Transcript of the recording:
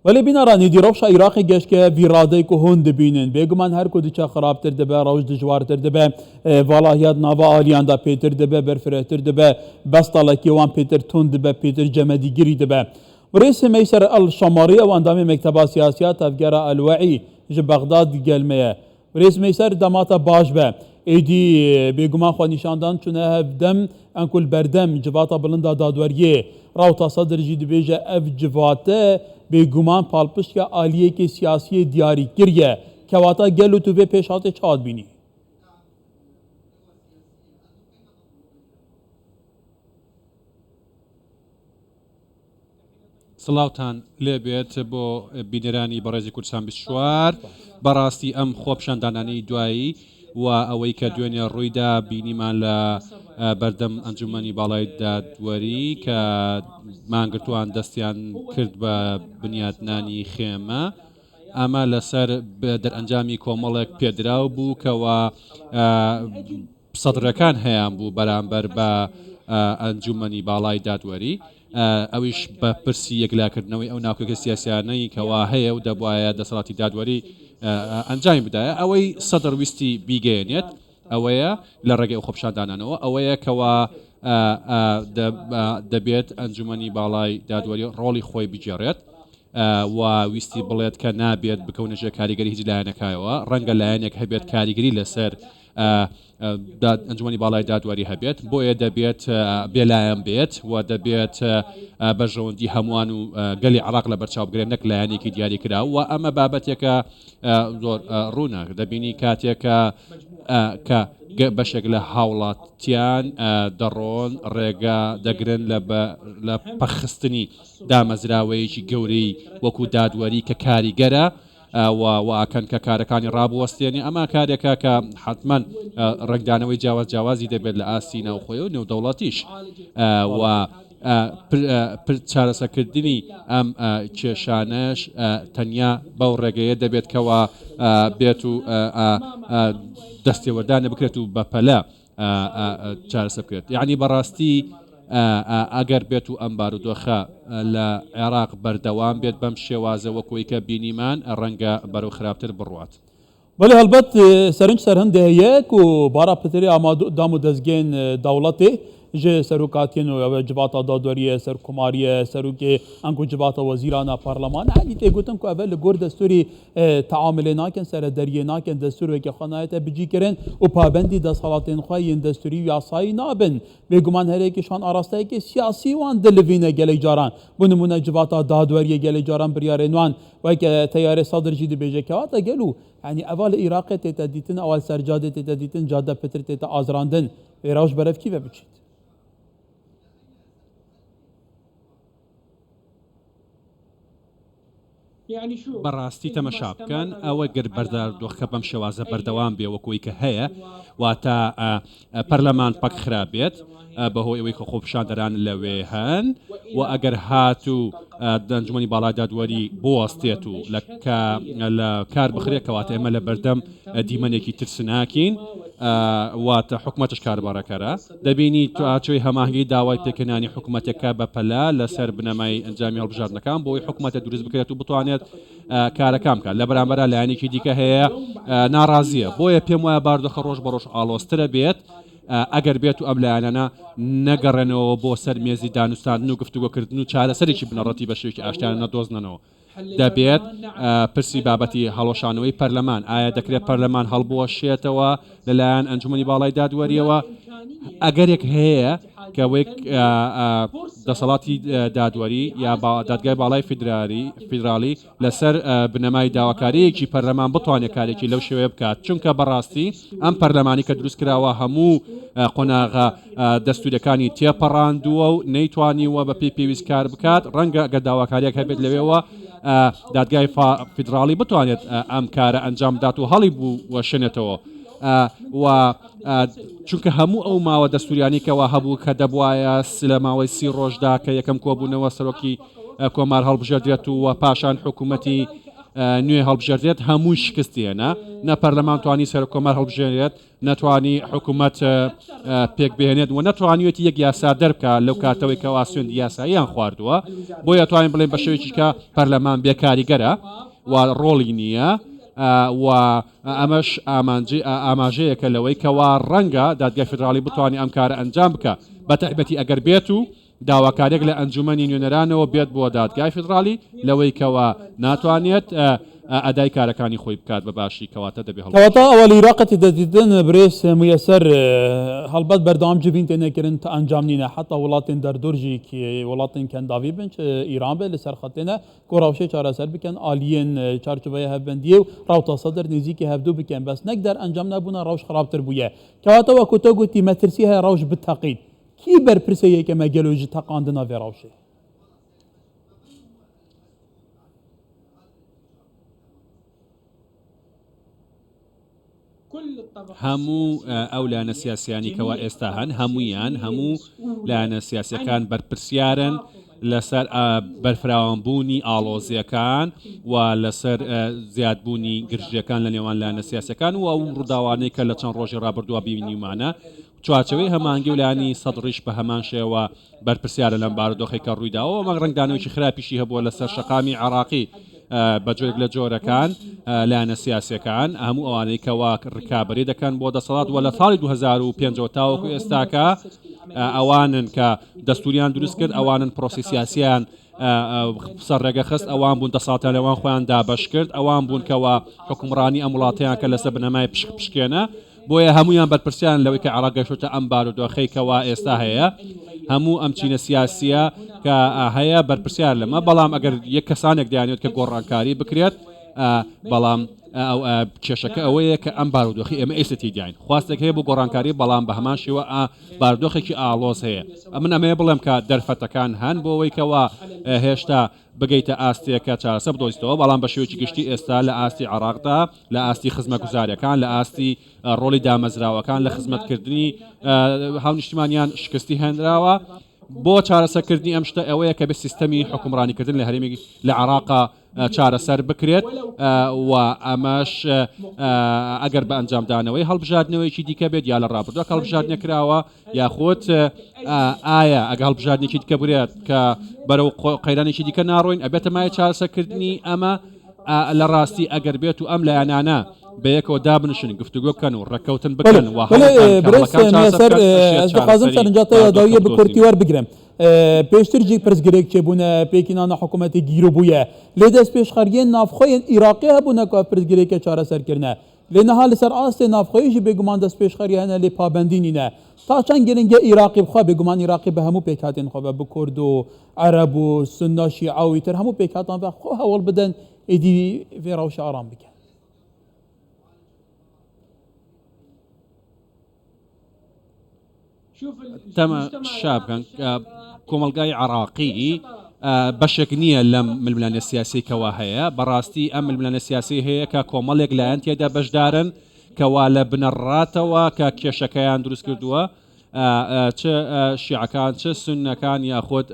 بەلێ بینەران ئیدی رەوشا ئیراقی گەشتکە ڤی رادەی کو هون دبینن. بێگومان هەر کو دچە خراپتر دبە، رەوش دژوارتر دبە، ڤالاهیات ناڤا ئالیاندا پێتر دبە، بەرفرەهتر دبە، بەستەڵەکی وان پێتر توند دبە، پێتر جەمەدیگری دبە. برێز مەیسەر ئەلشەماڕی ئەو ئەندامێ مەکتەبا سیاسیا تەڤگەرا ئەلوەعی ژ بەغداد گەل مە یە. برێز مەیسەر دەماتە باش بە. ئێدی بێگومان خۆنیشاندان چونە هەڤدەم ئەنکو ل بەردەم جڤاتا بڵندا دادوەریێ. ڕەوتا سەدر ژی دبێژە ئەڤ جڤاتە بێگومان پاڵپشتکە ئالیەکێ سیاسیێ دیاری کریە. کەواتە گەل و تو ڤێ پێشهاتێ چاوا دبینی؟ سڵاوتان لێبێت بۆ بینەرانی بەڕێزی کوردستان 24. بەڕاستی ئەم خۆپیشاندانانەی دوایی و ئەوەی کە دوێنێ ڕوویدا بینیمان لە بەردەم ئەنجومەنی باڵای دادوەری کە مانگرتووان دەستیان کرد بە بنیاتنانی خێمە ئەمە لەسەر دەرئەنجامی کۆمەڵێک پێدراو بوو کەوا سەدرەکان هەیان بوو بەرامبەر بە ئەنجومەنی باڵای دادوەری، ئەویش بە پرسی یەکلاکردنەوەی ئەو ناکۆکیە سیاسیانەی کەوا هەیە و دەبوایە دەسەڵاتی دادوەری ئەنجامی بدایە. ئەوەی سەدر ویستی بیگەیەنێت ئەوەیە لە ڕێگەی ئەو خۆپیشاندانانەوە ئەوەیە کەوا دەبێت ئەنجومەنی باڵای دادوەری ڕۆڵی خۆی بگێڕێت و ویستی بڵێت کە نابێت بکەونە ژێر کاریگەری هیچ لایەنەکایەوە، ڕەنگە لایەنێک هەبێت کاریگەری لەسەر ئەنجومەنی باڵای دادوەری هەبێت، بۆیە دەبێت بێلایەن بێت و دەبێت بەرژەوەندی هەمووان و گەلی عێراق لەبەرچاو بگرێت نەک لایەنێکی دیاریکراو و ئەمە بابەتێکە زۆر ڕوونە دەبینی کاتێکە کە بەشێک لە هاوڵاتیان دەڕۆن ڕێگا دەگرن لە پەخستنی دامەزراوەیەکی گەورەی وەکو دادوەری کە کاریگەرە و وائەکەن کە کارەکانی ڕابوەستێنێ، ئەمە کارێکە کە حەتمەن ڕەنگدانەوەی جیاواز جیاوازی دەبێت لە ئاستی ناوخۆی و نێودەوڵەتیش و چارەسەکردنی ئەم کێشانەش تەنیا بەو ڕێگەیە دەبێت کەوا بێت و دەستێوەردانە بکرێت و بەپەلە چارەسەر بکرێت یعنی بەڕاستی ئەگەر بێت و ئەم بارودۆخە لە عێراق بەردەوام بێت بەم شێوازە وەکوی کە بینیمان ڕەنگە بەرەو خراپتر بڕوات. بەڵێ هەڵبەت سەرنج سەر هەندێ هەیە کو بارا پترێ ئاما دام و دەزگێن دەوڵەتێ ژ سەرۆکاتیێن و ئەوە جڤاتا دادوەریە، سەرکوماریە، سەرۆکێ ئەنکو جڤاتا وەزیرانە پەرلەمانە هەنî tê gotin ku eve li gor destûrî teamulê nakin, serederiyê nakin, destûr weke xwe nayête bicîkirin û pabendî desthilatên xwe yên destûrî û yasayî nabin. Bêguman her yekê ji wan arasteyekê siyasî wan dilivîne gelek caran. Bo nimûne civata dadweriyê gelek caran biryarên wan weke Teyarê Sadr jî dibêje kewate gel û yanî eva li Iraqê tête dîtin, ewa li ser cadê tête dîtin, cade pitir tête azirandin. Wê rewş berev kî ve biçît? بەڕاستی تەمەشا بکەن ئەوە گەر بەرداردۆخەکە بەم شێوازە بەردەوام بێ وەکوی کە هەیە واتە پەرلەمان پەک خرابێت بەهۆی ئەوەی کە خۆپیشاندەران لەوێ هەن و ئەگەر هاتوو ئەنجومەنی باڵای دادوەری بوەستێت و لە کار بخرێت کەواتە ئێمە لە بەردەم دیمەنێکی ترسناکین واتە حکومەتش کاربەڕێکەرە دەبینی چوارچێوەی هەماهەنگی داوای پێکهێنانی حکومەتێکە بەپەلە لەسەر بنەمای ئەنجامی هەڵبژاردنەکان بۆی حکومەتە دروست بکرێت و بتوانێت کارەکان بکات لە بەرامبەرا لایەنێکی دیکە هەیە ناڕازیە بۆیە پێم وایە باردۆخە ڕۆژ بە ڕۆژ ئاڵۆزترە بێت ئەگەر بێت و ئەم لایەنانە نەگەڕێنەوە بۆ سەر مێزی دانوستاندن و گفتوگۆکردن و چارەسەرێکی بنەڕەتی بە شێوەیەکی ئاشتیانە نەدۆزنەوە. دەبێت پرسی بابەتی هەڵوەشانەوەی پەرلەمان، ئایا دەکرێت پەرلەمان هەڵبوەشێتەوە لەلایەن ئەنجومەنی باڵای دادوەریەوە؟ ئەگەرێک هەیە کە وەک دەسەڵاتی دادوەری یا دادگای باڵای فیدرالی لەسەر بنەمای داواکارییەکی پەرلەمان بتوانێت کارێکی لەو شێوەیە بکات، چونکە بەڕاستی ئەم پەرلەمانی کە دروست کراوە هەموو قۆناغە دەستوورەکانی تێپەڕاندووە و نەیتوانیوە بە پێی پێویست کار بکات، ڕەنگە گەر داواکارییەک هەبێت لەوێوە دادگای فیدراڵی بتوانێت ئەم کارە ئەنجام بدات و هەڵی بوەشێنێتەوە و چونکە هەموو ئەو ماوە دەستوریانی کەوا هەبوو کە دەبوایە لە ماوەی سی ڕۆژدا کە یەکەم کۆبوونەوە سەرۆکی کۆمار هەڵبژێردرێت و پاشان حکوومەتی. نوێ هەڵبژێردرێت هەمووی شکستی هێنا، نە پەرلەمان توانی سەرۆککۆمار هەڵبژێرێت، نەتوانی حکوومەت پێک بهێنێت و نەتوانیوێتی یەک یاسا دەربکا لەو کاتەوەی کەوا سوێندی یاساییان خواردووە. بۆیە توانین بڵێین بە شێوەیەکی کە پەرلەمان بێکاریگەرە و ڕۆڵی نییە و ئەمەش ئامانجی ئاماژەیەکە لەوەی کەوا ڕەنگە دادگای فیدراڵی بتوانێت ئەم کارە ئەنجام بکا بەتایبەتی ئەگەر بێت و داواکاریەک لە ئەنجومەنی نوێنەرانەوە بێت بۆ دادگای فیدڕاڵی لەوەی کەوا ناتوانێت ئەدای کارەکانی خۆی بکات بە باشی کەواتە دەبێ کەواتە هەڵبوەشێتەوە. ئەوە لە ئیراقێ دەدیتن برێز مویەسەر هەڵبەت بەردەوام جڤین تێنە کرن ت ئەنجام نینە حەتا وڵاتێن دەردۆر ژی وڵاتێن کەنداڤی بن چ ئیران بێ لە سەر خەتێنە کو ڕەوشێ چارەسەر بکەن ئالیێن چارچوڤەیە هەڤبەندیێ و ڕەوتە سەدر نزیکی هەڤدوو بکەن بەس نەک دەرئەنجام نەبوونە ڕەوش خراپتر بوویە کەواتە وەکو تۆ گوتی مەترسی هەیە ڕەوش بتەقیت کی بەرپرسە یەکەمە گەلۆ ji teqandina vê rewşê؟ هەموو ئەو لایەنە سیاسیانی کەوا ئێستا هەن هەموویان هەموو لایەنە سیاسەکان بەرپرسیارن لەسەر بەرفراوانبوونی ئاڵۆزیەکان و لەسەر زیادبوونی گرژیەکان لە نێوان لایەنە سیاسەکان و ئەو ڕووداوانەی کە لە چەند ڕۆژی ڕابردووە بینیمانە چوارچێوەی هەماهەنگی و لایەنی سەدڕیش بە هەمان شێوە بەرپرسیارە لەم بارودۆخەی کە ڕوویداوە و ئەمە ڕەنگدانەوەیەکی خراپیشی هەبووە لەسەر شەقامی عێراقی بە جۆرێک لە جۆرەکان لایەنە سیاسیەکان هەموو ئەوانەی کەوا ڕکابەری دەکەن بۆ دەسەڵات وە لە ساڵی 2005 تاوەکو ئێستاکە ئەوانن کە دەستوریان دروست کرد ئەوانن پرۆسی سیاسیان سەر ڕێگە خست، ئەوان بوون دەسەڵاتیان لەوان خۆیان دابەش کرد، ئەوان بوون کەوا حوکمڕانی ئەم وڵاتەیان کرد لەسەر بنەمای پشک پشکێنە، بۆیە هەموویان بەرپرسیارن لەوەی کە عێراق گەیشتۆتە ئەم بارودۆخەی کەوا ئێستا هەیە، هەموو ئەم چینە سیاسیە کە هەیە بەرپرسیار لەمە، بەڵام ئەگەر یەک کەسانێک دەیانوێت کە گۆڕانکاری بکرێت، بەڵام کێشەکە ئەوەیە کە ئەم بارودۆخی ئێمە ئێستا تێیداین خواستێک هەیە بۆ گۆڕانکاری، بەڵام بە هەمان شێوە بارودۆخێکی ئاڵۆز هەیە. ئەمن ئەمەوێ بڵێم کە دەرفەتەکان هەن بۆ ئەوەی کەوا هێشتا بگەیتە ئاستێک کە چارەسەر بدۆزیتەوە، بەڵام بە شێوەیەکی گشتی ئێستا لە ئاستی عێراقدا، لە ئاستی خزمەتگوزارییەکان، لە ئاستی ڕۆڵی دامەزراوەکان لە خزمەتکردنی هاونیشتیمانیان شکستی هێنراوە. بۆ چارەسەرکردنی ئەم شتە ئەوەیە کە بێ سیستەمی حوکمڕانیکردن لە هەرێمی لە عێراقا چارەسەر بکرێت و ئەمەش ئەگەر بە ئەنجامدانەوەی هەڵبژاردنەوەیەکی دیکە بێت یا لە ڕابردووە کە هەڵبژاردنە کراوە یاخود ئایا ئەگە هەڵبژاردنێکی دیکە برێت کە بەرەو قەیرانێکی دیکە ناڕۆین ئەبێتە مای چارەسەرکردنی ئەمە لە ڕاستی ئەگەر بێت و ئەم لایەنانە بەیەکەوە دابنیشن گفتوگۆ بکەن و ڕێککەوتن بکەن و دەخوازم سەرنجاتە داویە بە کورتی وەربگرم پێشتر جی پرسگرێک چێبوونە پێکینانە حکوومەتی گیرو بوویە لێ دەست پێشخەریێن ناوخۆیên ئیراقی هەبوونە کە پرسگرێکە چارەسەر کردنە لێ نها لەسەر ئاستێ ناوخۆیی ژی بێگومان دەست پێشخەری هەنە لێ پابەندی نینە تا چەند گرنگە ئیراقی بخوا بێگومان ئیراقی بە هەموو پێکهاتێن خۆ بە بکورد و عەرەب و سوننە شیعە و ئیتر هەموو پێکهاتان بە خۆ هەوڵ بدەن ئیدی vê rewşê aram bikin. تەماشا بکەن کۆمەڵگای عراقی بەشێک نییە لەم ململانێ سیاسی کەوا هەیە بەڕاستی ئەم ململانێ سیاسی هەیە کە کۆمەڵێک لایەن تێدا بەشدارن کەوا لە بنەڕاتەوە کە کێشەکەیان دروست کردووە چ شیعەکان چ سوننەکان یاخود